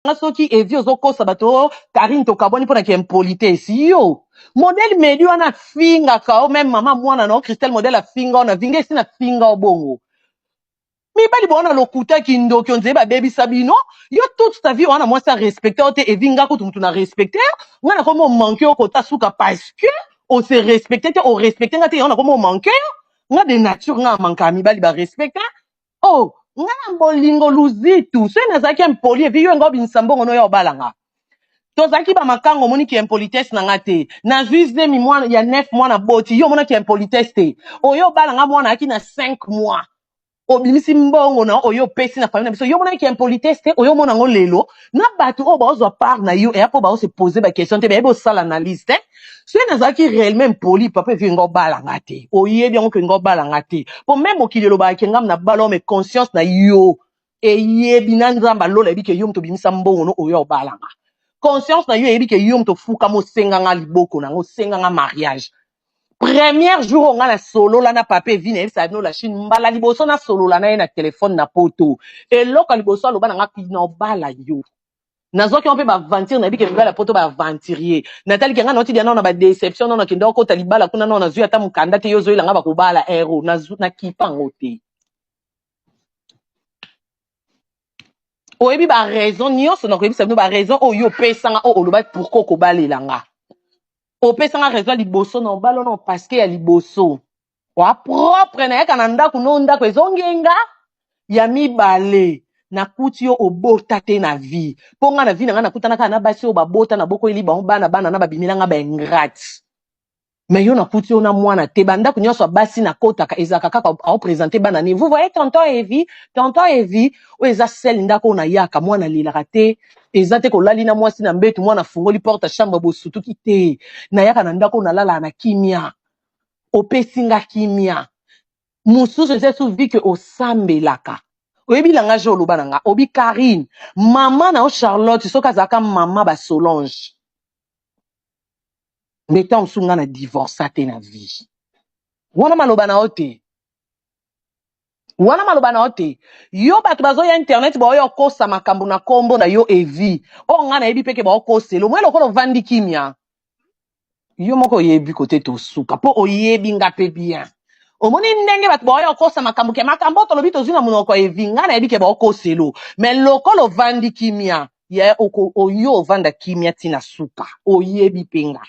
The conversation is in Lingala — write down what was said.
Nga soki Evi ozokosa bato, oh, Karine tokabwani mpo na ki impolitesse. Yo modèle medi wana afingaka o meme mama mwana na o Christelle, modèle afinga o na vinga esi na finga o bongo. Mibali bowana lokuta, kindoki, onzeye babebisa bino. Yo toute ta vie wana mwasi arespecte yo te. Evi, nga kutu mutu na respecte nga, nakomi omanke yo kota suka parce que ose respecte te, orespecte nga te. Yango nakomi omanke yo. Nga de nature nga amankaka mibali barespecte. Oh, nga na bolingo luzitu, soki nazalaki impoli, Evi, yo enga obimisa mbongo no ya obalanga. Tozalaki bamakango, omoniki impolitesse na nga te. Nazwi zemi mwana ya 9 mois na boti yo, omonaki impolitesse te. Oyo obalanga, mwana ayaki na 5 mois, obimisi mbongo na oyo opesi na famille na biso, yo omonaki impolitesse te. Oyo omona yango lelo na bato oyo baozwa part na yo, eya mpo baose pose baquestion te, bayebi osala analyse te. Soki nazalaki réellement impoli, papa Evi, nga obalanga te. Oyebi yango ke nga obalanga te, po même mokili elobaka ke ngam na bala, mais conscience na yo eyebi na Nzambe alola eyebi ke yo moto obimisa mbongo no oyo obalanga. Conscience na yo eyebi ke yo moto ofukama, osenganga liboko nango, osenganga mariage. Premier jour oyo nga nasolola na papa Evi, nayebisaka bino la Chine, mbala liboso nasolola na ye na telefone na Poto, eloko ya liboso aloba na nga: "Na obala yo." Nazwaki yango mpe baaventure, nayebi ke mibali ya Poto baaventurier. Nataliki nga nauti dia nao na badéception nao, nakende okota libala kuna nao, nazwi ata mokanda te. Yo ozoyela bakobala ero, nakipa yango te. Oyebi baraison nyonso, nakoyebisa bino baraison oyo opesanga, oyo oloba pourquoi okobalela nga. Opesanga raison ya liboso na obala no parce que ya liboso oa propre, nayaka na ndako no, ndako ezongenga. Ya mibale, nakuti yo obota te na vie, mpo nga na vie na nga nakutanaka na basi oyo babota na bokoyeli bango bana, bana na babimelanga baingrate, mais yo nakuti yo na mwana te. Bandako nyonso ya basi nakotaka, ezalaka kaka aoprésente bana ni vous voyez tonton Evi, tonton Evi. Oyo eza sele ndako oyo nayaka, mwana alelaka te, eza te kolali na mwasi na mbetu, mwana afungoli porte ya chambre, bosutuki te. Nayaka na ndako oyo nalalaka na kimia, opesi nga kimia. Mosusu eza so vi ke osambelaka, oyebi langage oyo oloba na nga, obi Karine, mama na yo Charlotte soki azalaka mama basolange, mais ntango mosusu nga na divorça te na vie wana. Maloba na yo te wana, maloba na yo te. Yo bato bazoya internet, baoya okosa makambo na nkombo na yo Evi, oyo nga nayebi mpe ke baokosela omoi lokola ovandi kimia. Yo moko oyebi kote tosuka, mpo oyebi nga mpe bien. Omoni ndenge bato baoya okosa makambo, ke makambo oyo tolobi tozwi na monoko ya Evi, nga nayebi ke baokoselo, mais lokola ovandi kimia ya oyo ovanda kimia ntina suka, oyebi mpe nga.